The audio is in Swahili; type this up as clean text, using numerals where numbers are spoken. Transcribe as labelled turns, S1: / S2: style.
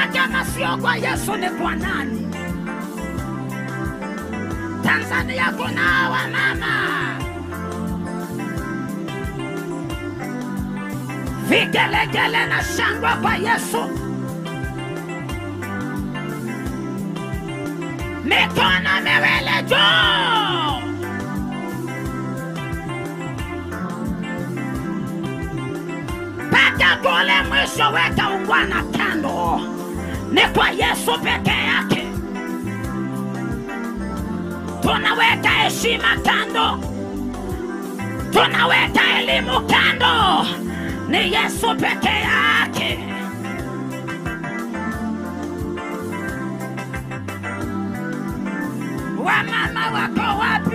S1: Maana kama sio kwa Yesu ni kwa nani? Tanzania kuna wamama. Vigelegele na shangwe kwa Yesu. Mikono miwili juu. Paka kule mwisho, weka ungwana kando. Ni kwa Yesu peke yake. Tunaweka heshima kando, tunaweka elimu kando. Ni Yesu peke yake. Wamama wako wapi?